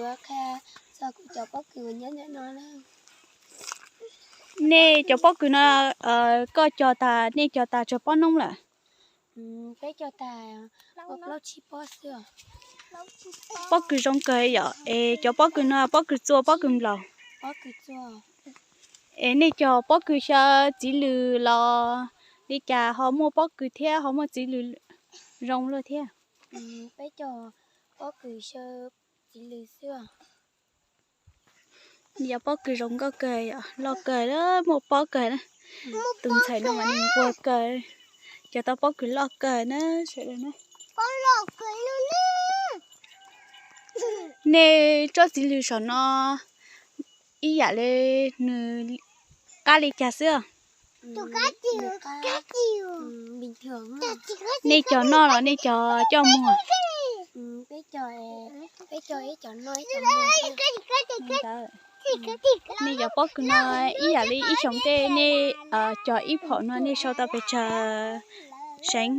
Kuv qhia txog kuv cov pob kws uas nyob ntawm no na. Nej cov pob kws no, koj cog tas, nej cog tas tsawg pob noob lawm? Peb cog tas ua plaub tsib pob xwb. Pob kws zoo kawg yom, es cov pob kws no pob kws txua pob kws nplaum? Es nej cog pob kws xyaw txiv lws los li cas ho muaj pob kws thiab ho muaj txiv lws zoo luaj thiab? Peb cog pob kws xyaw txiv lws xwb. Yog pob kws zoo nkauj kawg, loj kawg, muaj pob kawg na. Tus ntxhais no mas nws nquag kawg, cog tau pob kws loj kawg na sawv daws na. Nej tsob txiv lws saum no ib yam li nws qab li cas xwb? Nej cog noj los nej cog coj muag? Nej cov pob kws no ib yam li ib xyoos tej nej cog ib phaum no nej sau tau pes tsawg seev?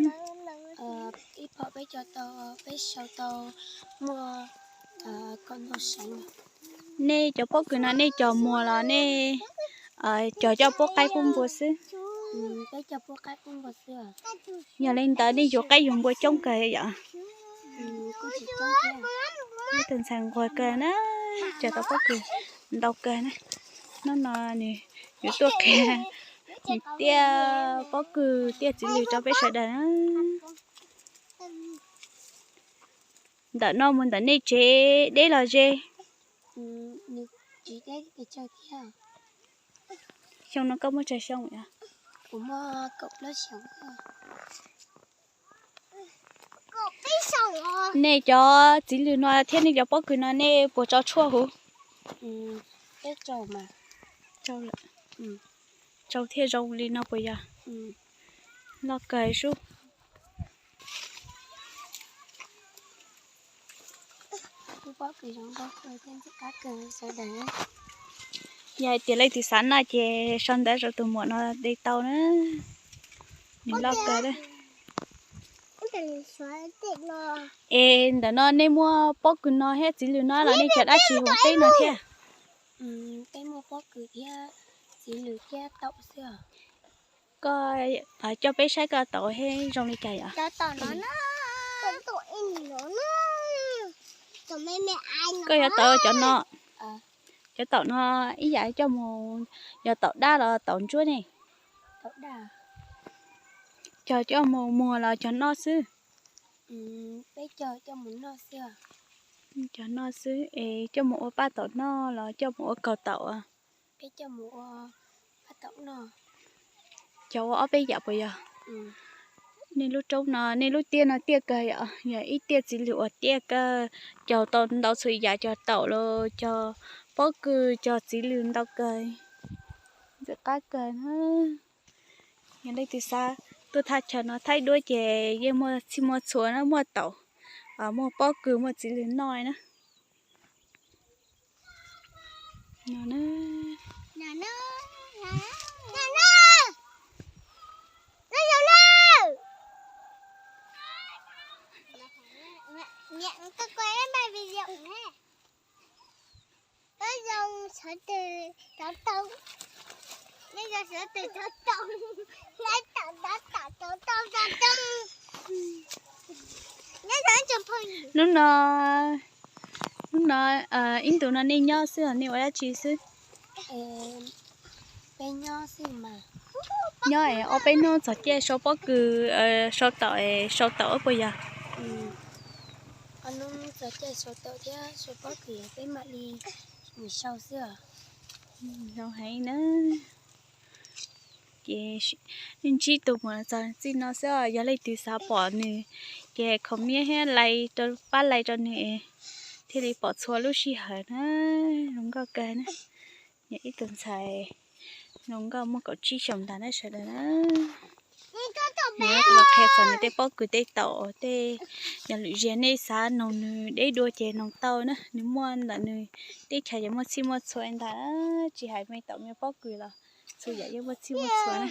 Nej cov pob kws no nej cog muag los nej cog coj pub qaib pub npua xwb? Yog li ntawd nej yuav qaib yuav npua coob kawg yom? Tus ntxhais nquag kawg na, cog tau pob kws ntau kawg na. Hnub no nws yuav tuaj qhia tiaj pob kws tiaj txiv lws rau peb sawv daws na. Ntawm no mus ntawm nej tsev deb los ze? Xyoo no koj muaj tsawg xyoo? Nej cov txiv lws no thiab nej cov pob kws no nej puas tso tshuaj huv? Tsau thiaj zoo li no puas yog? Loj kawg sub. Yog hais tias leej twg xav noj ces sau ntawv rau tus muam no de tau na. Nws loj kawg. Es ntawm no nej muaj pob kws no thiab txiv lws no los nej cog dab tsi huv teb no thiab? Koj coj peb saib koj taum thiab zoo li cas yom? Koj yuav taum cov no, cov taum no ib yam coj mus, yog taum dab los taum ntsuab ne? Cog coj mus muag los cog noj xwb? Cog noj xwb. Es coj mus ua paj taum noj los coj mus ua kaug taum? Cog ua ob peb yam puas yog? Nej lub roob no, nej lub tiaj no tiaj kawg yom, yog ib tiaj txiv lws uas tiaj kawg, cog tau ntau txhua yam, cog taum los cog pob kws cog txiv lws ntau kawg, ntxim qab kawg na. Yog leej twg xav tuaj thaj chaw no thaij duab ces yeej muaj txhij muaj txhua na, muaj taum, muaj pob kws, muaj txiv lws noj na. Hnub no, hnub no ib ntus no nej nyob xwb los nej ua dab tsi xwb? Nyob es ob peb hnub txog caij sau pob kws, sau taum, sau taum puas yog? Zoo heev na. Ces ntsib tus muam txog txij no xwb os, yog leej twg xav pom nws ces comment thiab like rau, pab like rau nws thiaj li pom txhua lub sij hawm na. Zoo nkauj kawg na. Yog ib tug ntxhais zoo nkauj muaj kaum tsib xyoos ntag na sawv daws na. Nws los qhia txog nws tej pob kws tej taum tej, yog lwm zaus nej xav noog nws deb dua ces noog tau na, nws muaj ntawm nws teb chaws ces muaj txhij muaj txhua ntag, tsis hais me taum me pob kws los txhua yam yeej muaj txhij muaj txhua na.